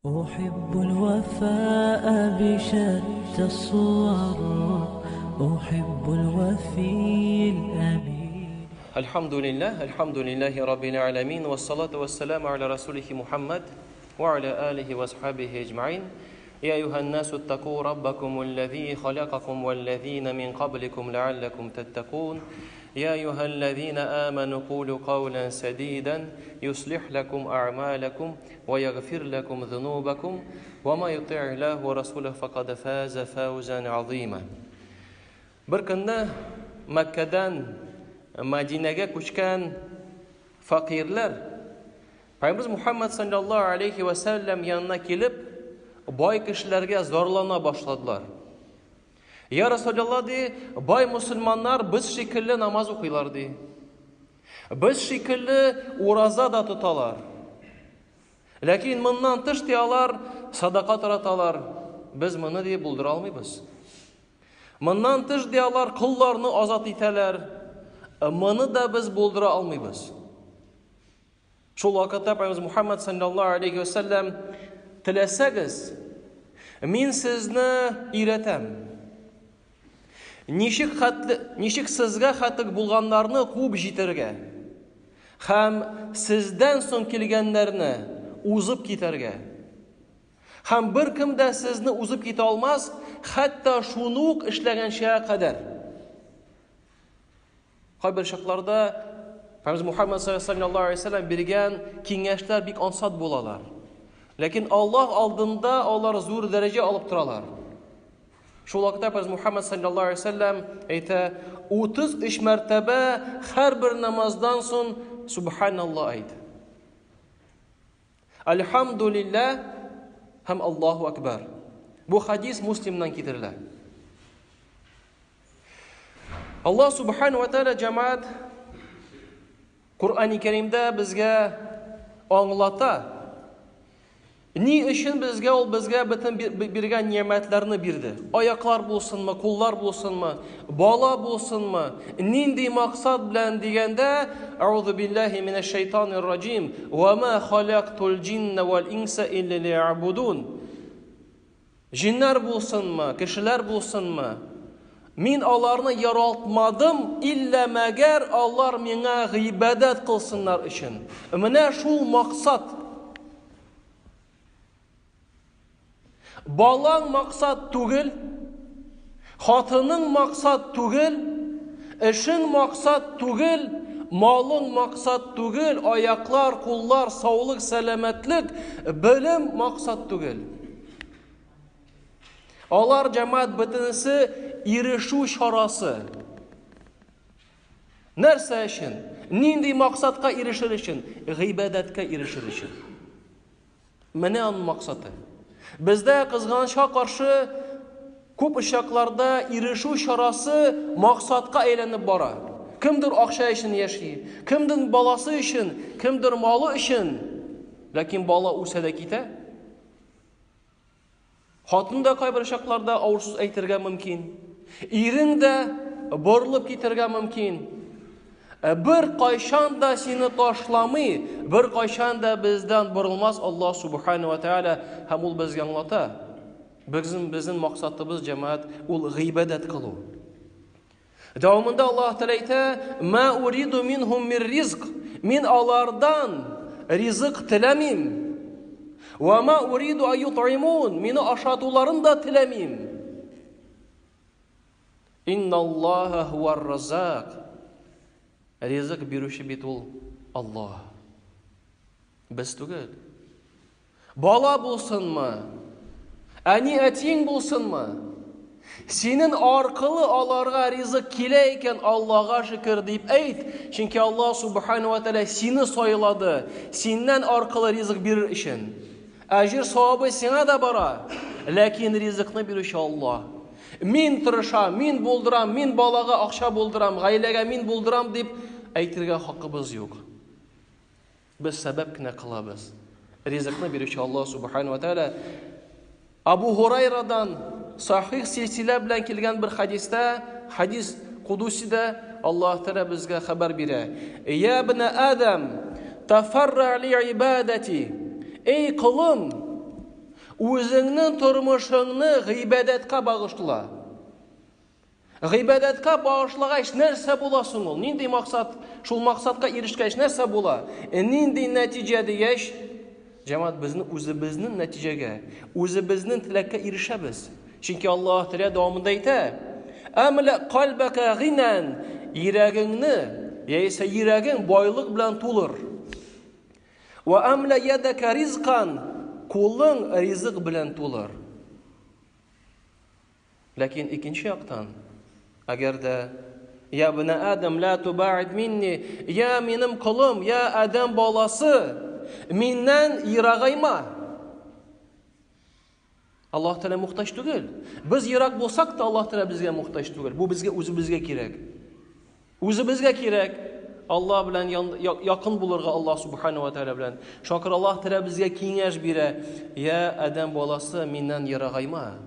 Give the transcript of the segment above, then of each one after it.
أحب الوفاء بشتى الصور، أحب الوفي الأمين. الحمد لله، الحمد لله رب العالمين، والصلاة والسلام على رسوله محمد وعلى آله وأصحابه أجمعين. يا أيها الناس اتقوا ربكم الذي خلقكم والذين من قبلكم لعلكم تتقون. يا أيها الذين آمنوا قولوا قولا سديدا يصلح لكم أعمالكم ويغفر لكم ذنوبكم وما يطع الله ورسوله فقد فاز فوزا عظيما. Бер көнне Мәккәдән Мәдинәгә күчкән фәкыйрьләр Пәйгамбәребез Мухаммад саллаллаһу алейхи ва сәлләм янына килеп, бай кешеләргә зарлана башладылар. Я Расулалла, ди, бай мусульманнар без шикелле намаз укыйлар, ди. Без шикелле ураза да тоталар. Ләкин моннан тыш, ди, алар садака тараталар. Без моны, ди, булдыра алмыйбыз. Моннан тыш, ди, алар колларны азат итәләр. Моны да без булдыра алмыйбыз. Шул вакытта Пәйгамбәребез Мухаммад саллаллаһу алейхи ва сәлләм: "Теләсәгез, мин сезне өйрәтәм. Ничек хәтле, ничек сезгә хәтлек булганнарны куып җитәргә һәм сездән соң килгәннәрне узып китәргә. Һәм беркем дә сезне узып китә алмас, хәтта шуны ук эшләгәнчә кадәр." Кайбер чакларда Пәйгамбәребез Мухаммад саллаллаһу алейһи вәсәлләм биргән киңәшләр бик ансат булалар. Ләкин Аллаһ алдында алар зур дәрәҗә алып торалар. Шул вакытта Пәйгамбәребез Мухаммад саллаллаһу алейһи вәсәлләм әйтә: 33 мәртәбә һәрбер намаздан соң субханаллаһ әйт. Альхамдулилләһ һәм Аллаһу акбар. Бу хадис Муслимнан китерелә. Аллаһ субхану ва тааля, җәмәгать, Коръәни Кәримдә безгә аңлата. Ни өчен безгә ул безгә бөтен биргән ниәмәтләрне бирде? Аяклар булсынмы, куллар булсынмы, бала булсынмы? Нинди максат белән дигәндә, Аузу биллаһи минәш шайтанир раҗим, ва ма халактул җинна вал инса илля лиябудун. Җиннәр булсынмы, кешеләр булсынмы, мин аларны яралтмадым, иллә мәгәр алар миңа гыйбадәт кылсыннар өчен. Менә шул максат. Балаң максат түгел, хатының максат түгел, эшең максат түгел, малың максат түгел, аяклар, куллар, саулык, сәламәтлек, белем максат түгел. Алар, җәмәгать, бөтенесе ирешү чарасы. Нәрсә өчен? Нинди максатка ирешер өчен? Гыйбадәткә ирешер өчен. Менә аның максаты. Бездә кызганычка каршы күп очракларда ирешү чарасы максатка әйләнеп бара. Кемдер акча өчен яши, кемдер баласы өчен, кемдер малы өчен. Ләкин бала үсә дә китә. Хатын да кайбер чакларда авыр сүз әйтергә мөмкин. Ирең дә борылып китәргә мөмкин. Ә бер кайчан да сине ташламый, бер кайчан да бездән борылмас Аллаһ субхану ва тааля, һәм ул безгә аңлата. Безнең максатыбыз, җәмәгать, ул гыйбадәт кылу. Дәвамында Аллаһ Тәгалә әйтә: "Ма уриду минһум мир ризк". Мин алардан ризык теләмим. Ва ма уриду аютимун. Мине ашатуларын да теләмим. Инналлаһа хуар раззак. Ризык бирүче бит ул Аллаһ. Без түгел. Бала булсынмы? Әни әтиң булсынмы? Синең аркылы аларга ризык килә икән, Аллага шөкер дип әйт. Чөнки Аллаһ субхану ва тааля сине сайлады, синнән аркылы ризык бирер өчен. Әҗер савабы сиңа да бара, ләкин ризыкны бирүче Аллаһ. Мин тырышам, мин булдырам, мин балага акча булдырам, гаиләгә мин булдырам дип әйтергә хакыбыз юк. Без сәбәп кенә кылабыз. Ризыкны бирүче Аллаһ субхану ва тааля. Абу Һурайрадан сахих силсилә белән килгән бер хадистә, хадис кудусида Аллаһ Тәгалә безгә хәбәр бирә. Я бна Адам, тафарра ли ибадати. Эй колым, Үзеңнең тормышыңны гыйбадәткә багышла. Гыйбадәткә багышлагач нәрсә була соң ул? Нинди максат? Шул максатка ирешкәч нәрсә була? Нинди нәтиҗә дигәч, җәмәгать безнең үзебезнең нәтиҗәгә, үзебезнең теләккә ирешәбез. Чөнки Аллаһ Тәгалә дәвамында әйтә: "Әмлә кальбака гинан", йөрәгеңне, яисә йөрәгең байлык белән тулыр. Ва әмлә ядака ризкан, кулың ризык белән тулыр. Ләкин икенче яктан, әгәр дә Я бна Адам, ла тубаид минни, я минем колым, я Адам баласы, миннән ерагайма. Аллаһ Тәгалә мохтаҗ түгел. Без ерак булсак та Аллаһ Тәгалә безгә мохтаҗ түгел. Бу безгә үзебезгә кирәк. Үзебезгә кирәк Аллаһ белән якын булырга Аллаһ субхана ва тәгалә белән. Шакыр Аллаһ Тәгалә безгә киңәш бирә. Я адәм баласы, миннән ерагайма.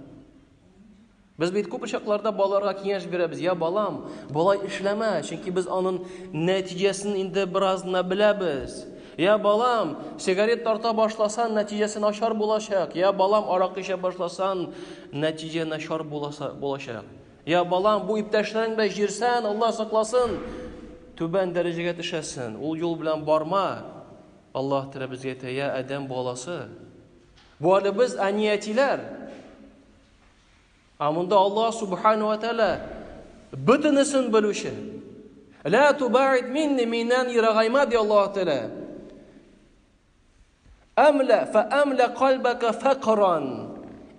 Без бит күп очракларда балаларга киңәш бирәбез. Я балам, болай эшләмә, чөнки без аның нәтиҗәсен инде бераз гына беләбез. Я балам, сигарет тарта башласан, нәтиҗәсе начар булачак. Я балам, аракы эчә башласан, нәтиҗә начар булачак. Я балам, бу иптәшләрең белән җирсән, Алла сакласын, түбән дәрәҗәгә төшәсен. Ул юл белән барма. Аллаһ Тәгалә безгә әйтә, я адәм баласы. Бу әле без әни-әтиләр. Ә монда Аллаһ субхану ва тәгалә бөтенесен белүче. Ла тубаид минни, миннән ерагайма, ди Аллаһ Тәгалә. Әмлә фә әмлә кальбака фәкъран.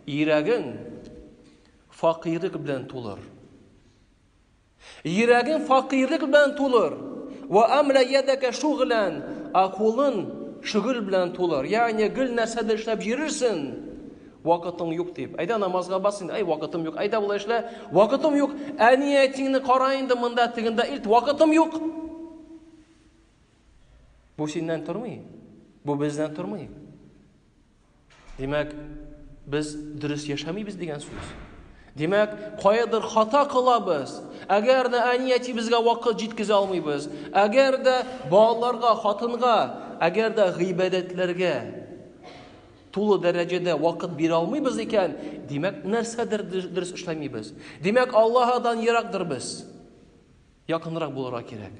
Йөрәгең факирлек белән тулыр. Йөрәгең факирлек белән тулыр. Ва әмлә ядәкә шугълән, ә кулың шөгыл белән тулыр. Ягъни гел нәрсәдер эшләп йөрерсең, вакытың юк дип. Әйдә намазга бас инде, әй вакытым юк. Әйдә болай эшлә, вакытым юк. Әни әтиңне кара инде монда, тегендә илт, вакытым юк. Бу синнән тормый. Бу бездән тормый. Димәк, без дөрес яшәмибез дигән сүз. Димәк, каядыр хата кылабыз. Әгәр дә әни әти безгә вакыт җиткезә алмыйбыз, әгәр дә балаларга, хатынга, әгәр дә гыйбадәтләргә тулы дәрәҗәдә вакыт бирә алмыйбыз икән, димәк, нәрсәдер дөрес эшләмибез. Димәк, Аллаһыдан еракдыр без. Якынрак булырга кирәк.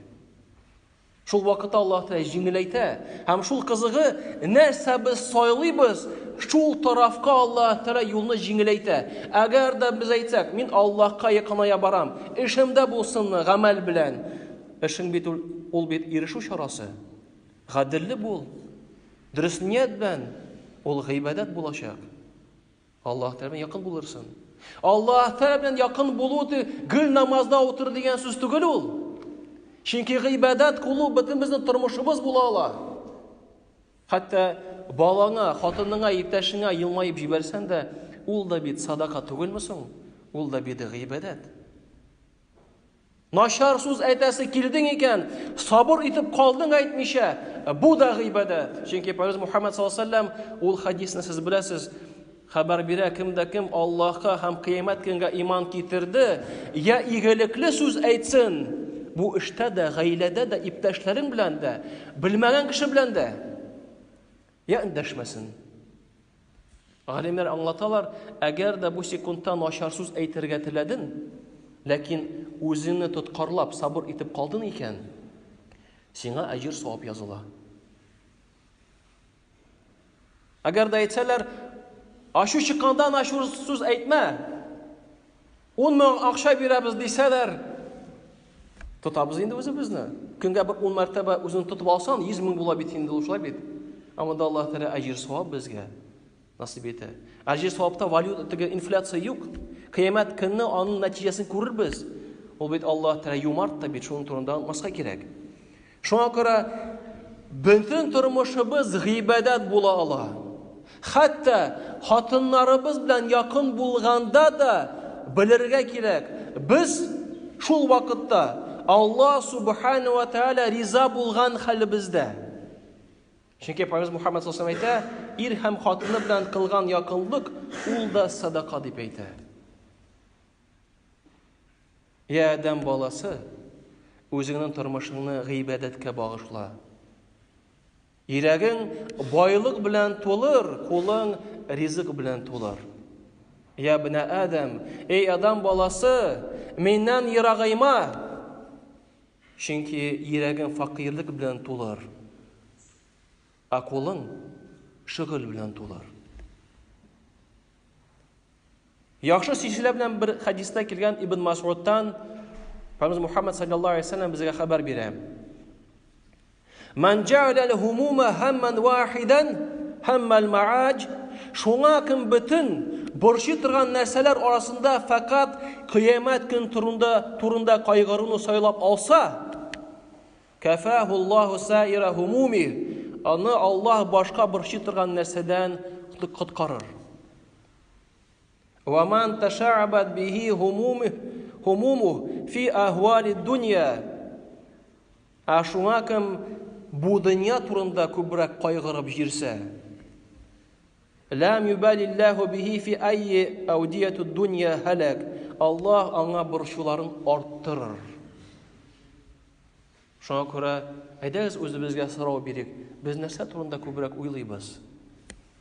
Шул вакытта Аллаһ Тәгалә җиңеләйтә. Һәм шул кызыгы, нәрсә без сайлыйбыз, шул тарафка Аллаһ Тәгалә юлны җиңеләйтә. Әгәр дә без әйтсәк, мин Аллаһка якыная барам, эшемдә булсын гамәл белән. Эшең бит ул, ул бит ирешү чарасы. Гаделле бул. Дөрес ният белән ул гыйбадәт булачак. Аллаһ Тәгалә белән якын булырсың. Аллаһ Тәгалә белән якын булу гел намазда утыр дигән сүз түгел ул. Чөнки гыйбадәт кылу бөтен безнең тормышыбыз була ала. Хәтта балаңа, хатыныңа, иптәшеңә елмаеп җибәрсәң дә, ул да бит садака түгелме соң? Ул да бит гыйбадәт. Начар сүз әйтәсе килдең икән, сабыр итеп калдың әйтмичә, бу да гыйбадәт. Чөнки Пәйгамбер Мухаммад саллаллаһу алейһи вәсәлләм ул хадисны сез беләсез, хәбәр бирә, кем дә кем Аллаһка һәм кыямәт көнгә иман китерде, я игелекле сүз әйтсен, бу эштә дә, гаиләдә дә, иптәшләрең белән дә, белмәгән кеше белән дә, я эндәшмәсен. Галимнәр аңлаталар, әгәр дә бу секундта начар сүз әйтергә теләдең, ләкин үзеңне тоткарлап, сабыр итеп калдың икән, сиңа әҗер савап языла. Әгәр дә әйтсәләр, ачу чыкканда начар сүз әйтмә, 10 мең акча бирәбез дисәләр, тотабыз инде үзебезне. Көнгә бер 10 мәртәбә үзен тотып алсаң, 100 мең була бит инде ул шулай бит. Ә монда Аллаһ Тәгалә әҗер савап безгә насыйп итә. Әҗер савапта валюта теге инфляция юк. Кыямәт көнне аның нәтиҗәсен күрербез. Ул бит Аллаһ Тәгалә юмарт та бит, шуның турында онытмаска кирәк. Шуңа күрә бөтен тормышыбыз гыйбадәт була ала. Хәтта хатыннарыбыз белән якын булганда да белергә кирәк, без шул вакытта Аллаһ субхана ва тааля риза булган хәлебездә. Чөнки Пәйгамбер Мухаммад саллаллаху алейһи әйтә, ир һәм хатыны белән кылган якынлык ул да садака дип әйтә. Я адәм баласы, үзеңнең тормышыңны гыйбадәткә багышла. Йөрәгең байлык белән тулыр, кулың ризык белән тулыр. Я бнә Адәм, эй Адам баласы, миннән ерагайма, чөнки йөрәгең фәкыйрьлек белән тулыр, ә кулың шөгыль белән тулыр. Яхшы силсилә белән бер хәдистә килгән Ибн Мас'удтан Пәйгамбәребез Мухаммад саллаллаһу алейһи вәсәлләм безгә хәбәр бирә. Ман җәгълә ал-һумума һамман вахидан һаммал мааҗ шуңа кем бөтен борчый торган нәрсәләр арасында фәкать кыямәт көн турында турында кайгыруны сайлап алса, кафахуллаһу саира һумуми аны Аллаһ башка борчый торган нәрсәдән коткарыр. Ва ман ташаабат бихи һумуму фи ахвали дунья. Ә шуңа кем бу дөнья турында күбрәк кайгырып җирсә, Ләм юбалиллаху бихи фи айи аудияту дунья һәлак. Аллаһ аңа борчуларын арттырыр. Шуңа күрә, әйдәгез үзебезгә сорау бирик, без нәрсә турында күбрәк уйлыйбыз?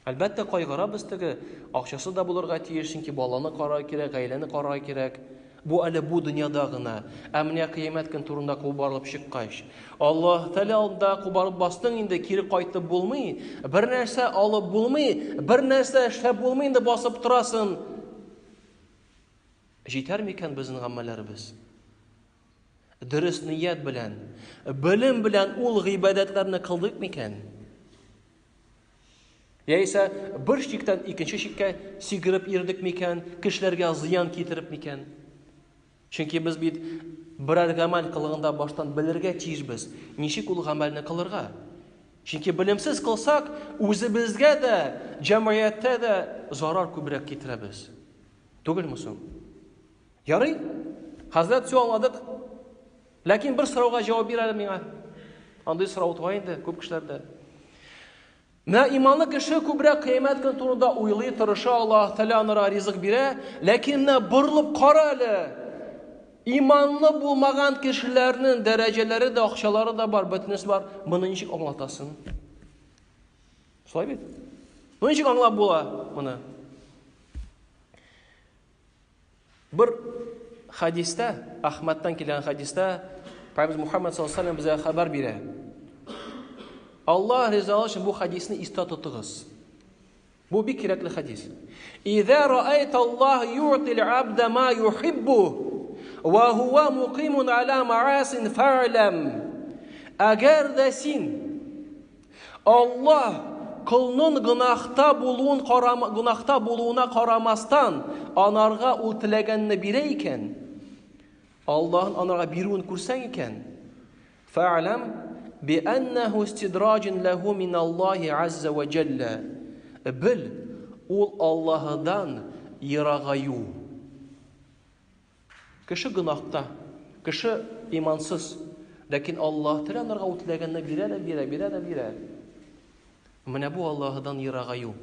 Әлбәттә, кайгырабыз теге, акчасы да булырга тиеш, чөнки баланы карарга кирәк, гаиләне карарга кирәк. Бу әле бу дөньяда гына. Ә менә кыямәт көн турында кубарылып чыккач, Аллаһ Тәгалә алдында кубарып бастың инде, кире кайтып булмый, бер нәрсә алып булмый, бер нәрсә эшләп булмый инде басып торасың. Җитәр микән безнең гамәлләребез? Дөрес ният белән, белем белән ул гыйбадәтләрне кылдык микән? Яисә бер чиктән икенче чиккә сигереп йөрдек микән, кешеләргә зыян китереп микән? Чөнки без бит берәр гамәл кылганда баштан белергә тиешбез, ничек ул гамәлне кылырга. Чөнки белемсез кылсак, үзебезгә дә, җәмгыятьтә дә зарар күбрәк китерәбез. Түгелме соң? Ярый, хәзрәт, все аңладык. Ләкин бер сорауга җавап бир әле миңа. Андый сорау туа инде күп кешеләрдә. Менә иманлы кеше күбрәк кыямәт көн турында уйлый, тырыша, Аллаһ Тәгалә анара ризык бирә, ләкин менә борылып кара әле. Иманлы булмаган кешеләрнең дәрәҗәләре дә, акчалары да бар, бөтенесе бар. Моны ничек аңлатасың? Шулай бит? Ну ничек аңлап була моны? Бер хәдистә, Әхмәттән килгән хәдистә, Пәйгамбер Мухаммад саллаллаху алейһи безгә хәбәр бирә. Аллаһ ризалыгы өчен бу хәдисне истә тотыгыз. Бу бик кирәкле хәдис. Иза раайта Аллаһ юътил абда ма юхиббу ва хува мукимун аля маасин фa'лам. Әгәр дә син Аллаһ колның гөнаһта булуын карама, гөнаһта булуына карамастан, анарга ул теләгәнне бирә икән, Аллаһын анарга бирүен күрсәң икән, фә'ләм би аннаху истидраҗун ләһу мин Аллаһи азза ва җәллә. Бел, ул Аллаһыдан ерагаю. Кеше гөнаһта, кеше имансыз. Ләкин Аллаһ Тәгалә аларга ул теләгәнне бирә дә бирә, бирә дә бирә. Менә бу Аллаһыдан ерагаю.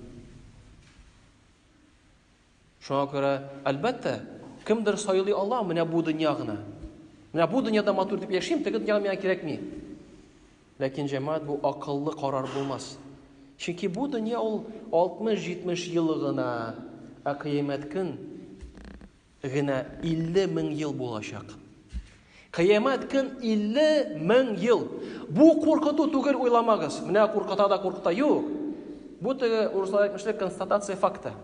Шуңа күрә, әлбәттә, кемдер сайлый ала менә бу дөнья гына. Менә бу дөньяда матур дип яшим, теге дөнья миңа кирәкми. Ләкин җәмәгать бу акыллы карар булмас. Чөнки бу дөнья ул 60-70 ел гына, ә кыямәт көн Генә 50 мең ел булачак. Кыямәт көн 50 мең ел. Бу куркыту түгел, уйламагыз. Менә куркыта да куркыта. Юк. Бу теге урыслар әйтмешли констатация факта.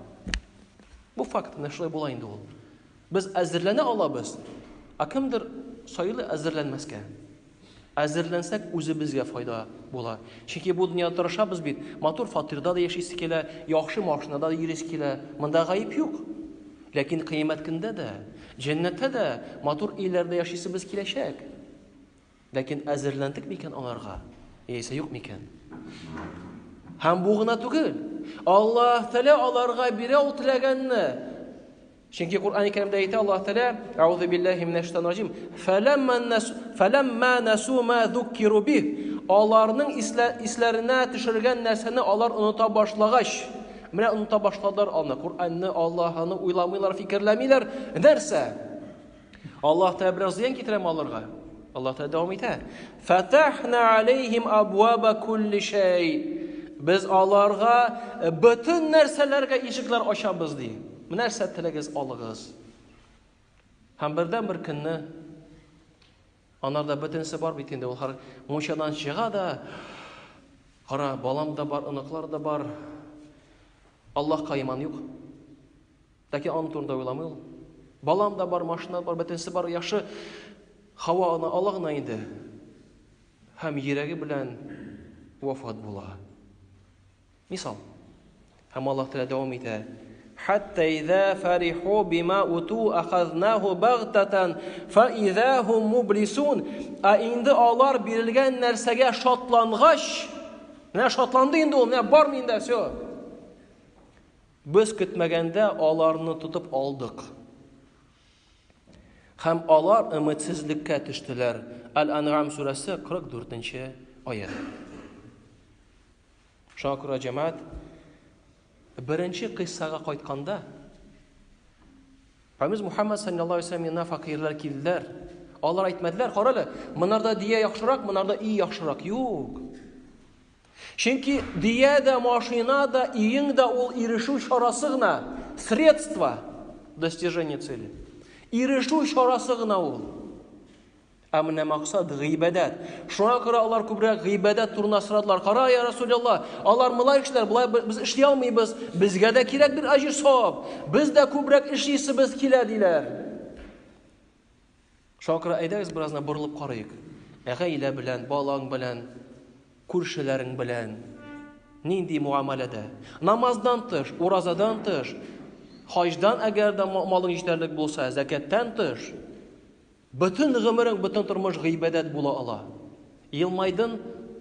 Бу факт, менә шулай була инде ул. Без әзерләнә алабыз, ә кемдер сайлый әзерләнмәскә. Әзерләнсәк, үзебезгә файда була. Чөнки бу дөньяда тырышабыз бит, матур фатирда да яшисе килә, яхшы машинада да йөрисе килә. Монда гаеп юк. Ләкин кыямәт көндә дә, җәннәттә дә матур өйләрдә яшисебез киләчәк. Ләкин әзерләндек микән аларга, яисә юк микән? Һәм бу гына түгел. Аллаһ Тәгалә аларга бирә ул теләгәнне. Чөнки Коръән Кәримдә әйтә Аллаһ Тәгалә, Әгъузу биллаһи минәш шайтанир раҗим, фәләмма насу ма зуккиру бих. Аларның исләренә төшергән нәрсәне алар оныта башлагач, менә оныта башладылар аны, Коръәнне, Аллаһны уйламыйлар, фикерләмиләр. Нәрсә? Аллаһ Тәгалә бераз зыян китерәме аларга? Аллаһ Тәгалә дәвам итә. Фатахна алейхим абваба кулли шәй. Без аларга бөтен нәрсәләргә ишекләр ачабыз, ди. Нәрсә теләгез алыгыз. Һәм бердән бер көнне анарда бөтенесе бар бит инде, ул һәр мунчадан чыга да, кара, балам да бар, оныклар да бар. Аллаһка иман юк. Ләкин аның турында уйламый ул. Балам да бар, машина бар, бөтенесе бар, яхшы һава аны ала гына инде. Һәм йөрәге белән вафат була. Мисал. Һәм Аллаһ Тәгалә дәвам итә. Хәтта иза фариху бима уту ахазнаху багтатан фа иза хум мублисун. Ә инде алар бирелгән нәрсәгә шатлангач, менә шатланды инде ул, менә бар миндә, все. Без көтмәгәндә аларны тотып алдык. Һәм алар өметсезлеккә төштеләр. Әл-Әнгам сүрәсе 44 нче аять. Шуңа күрә җәмәгать беренче кыйссага кайтканда Пәйгамбәребез Мухаммад саллаллаһу алейһи вәсәлләм янына фәкыйрьләр килделәр. Алар әйтмәделәр, кара әле, монарда дия яхшырак, монарда өй яхшырак. Юк. Чөнки дия дә, машина да, өең дә ул ирешү чарасы гына, средство достижения цели. Ирешү чарасы гына ул. Ә менә максат гыйбадәт. Шуңа күрә алар күбрәк гыйбадәт турында сорадылар. Кара, я Расулалла, алар мылай эшләр, болай без эшли алмыйбыз. Безгә дә кирәк бер әҗер савап. Без дә күбрәк эшлисебез килә диләр. Шуңа күрә әйдәгез беразына борылып карыйк. Гаилә белән, балаң белән, күршеләрең белән нинди муамәләдә? Намаздан тыш, уразадан тыш, хаҗдан әгәр дә малың җитәрлек булса, зәкәттән тыш, бөтен гомерең, бөтен тормыш гыйбадәт була ала. Елмайдың,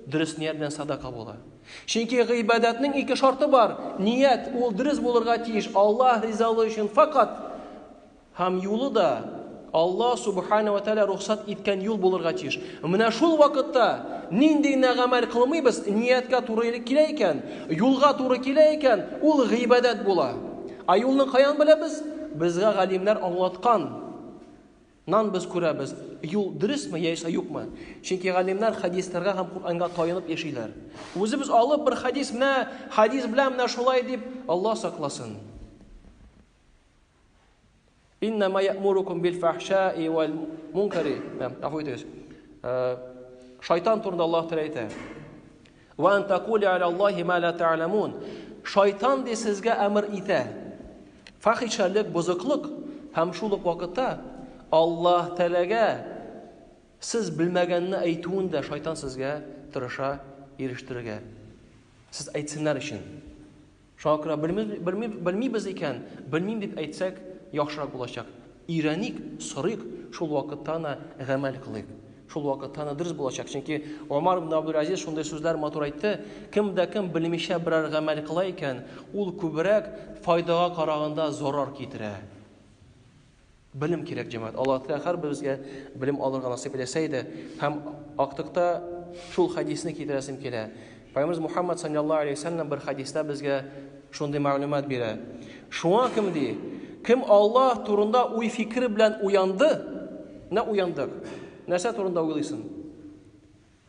дөрес ният белән садака була. Чөнки гыйбадәтнең ике шарты бар. Ният ул дөрес булырга тиеш, Аллаһ ризалыгы өчен факат. Һәм юлы да Аллаһ Субхана ва Тәгалә рөхсәт иткән юл булырга тиеш. Менә шул вакытта нинди генә гамәл кылмыйбыз, нияткә туры килә икән, юлга туры килә икән, ул гыйбадәт була. Ә юлны каян беләбез? Безгә галимнәр аңлаткан. Нан без күрәбез, юл дөресме яисә юкмы? Чөнки галимнәр хәдисләргә һәм Коръәнгә таянып яшиләр. Үзебез алып бер хәдис менә хәдис белән менә шулай дип, Аллаһ сакласын. Иннама я'мурукум бил фахшаи вал мункари. Гафу итегез. Шайтан турында Аллаһ Тәгалә әйтә. Ва ан такули аля Аллаһи ма ла та'ламун. Шайтан ди сезгә әмер итә. Фахишәлек, бозыклык һәм шул ук вакытта Аллаһ Тәгаләгә сез белмәгәнне әйтүен дә шайтан сезгә тырыша ирештерергә. Сез әйтсеннәр өчен. Шуңа күрә белми, белмибез икән, белмим дип әйтсәк, яхшырак булачак. Өйрәник, сорыйк, шул вакытта гына гамәл кылыйк. Шул вакытта гына дөрес булачак. Чөнки Омар ибн Абдул-Азиз шундый сүзләр матур әйтте, кем дә кем белмичә берәр гамәл кыла икән, ул күбрәк файдага караганда зарар китерә. Белем кирәк, җәмәгать. Аллаһ Тәгалә һәрберебезгә белем алырга насыйп итәсә иде. Һәм актыкта шул хәдисне китерәсем килә. Пәйгамбәребез Мухаммад саллаллаһу алейһи вәсәлләм бер хәдистә безгә шундый мәгълүмат бирә. Шуңа кем ди? Кем Аллаһ турында уй-фикер белән уянды, менә уяндык. Нәрсә турында уйлыйсың?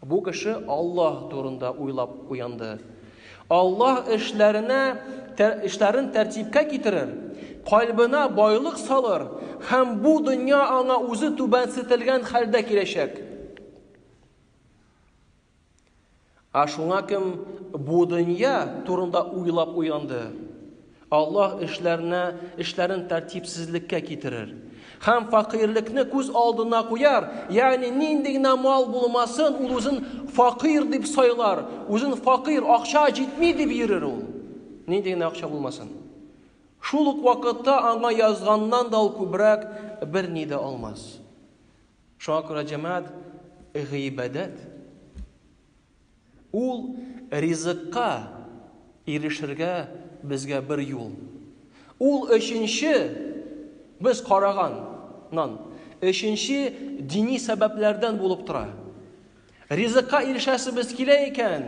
Бу кеше Аллаһ турында уйлап уянды. Аллаһ эшләренә эшләрен тәртипкә китерер, кальбына байлык салыр һәм бу дөнья аңа үзе түбәнсетелгән хәлдә киләчәк. Ә шуңа кем бу дөнья турында уйлап уянды, Аллаһ эшләренә, эшләрен тәртипсезлеккә китерер. Һәм фәкыйрьлекне күз алдына куяр, ягъни нинди генә мал булмасын, ул үзен фәкыйрь дип сайлар, үзен фәкыйрь, акча җитми дип йөрер ул. Нинди генә акча булмасын. Шул ук вакытта аңа язганнан да ул күбрәк берни дә алмас. Шуңа күрә җәмәгать гыйбадәт Ул ризыкка ирешергә безгә бер юл. Ул өченче, без караган нан, өченче дини сәбәпләрдән булып тора. Ризыкка ирешәсебез килә икән,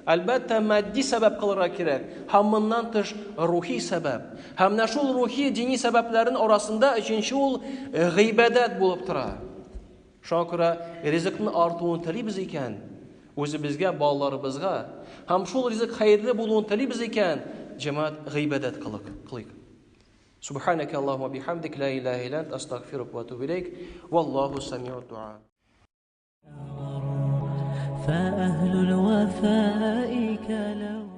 әлбәттә, матди сәбәп кылырга кирәк, һәм моннан тыш рухи сәбәп. Һәм менә шул рухи дини сәбәпләрнең арасында өченче ул гыйбадәт булып тора. Шуңа күрә ризыкның артуын телибез икән, Үзебезгә, балаларыбызга һәм шул ризык хәерле булуын телибез икән, җәмәгать гыйбадәт кылык, кылыйк. Субханaka Аллахума бихамдик ла илаһа илля ант астагфирука ва атубу илейк. Валлаху самиуд дуа. فأهل الوفاء كلو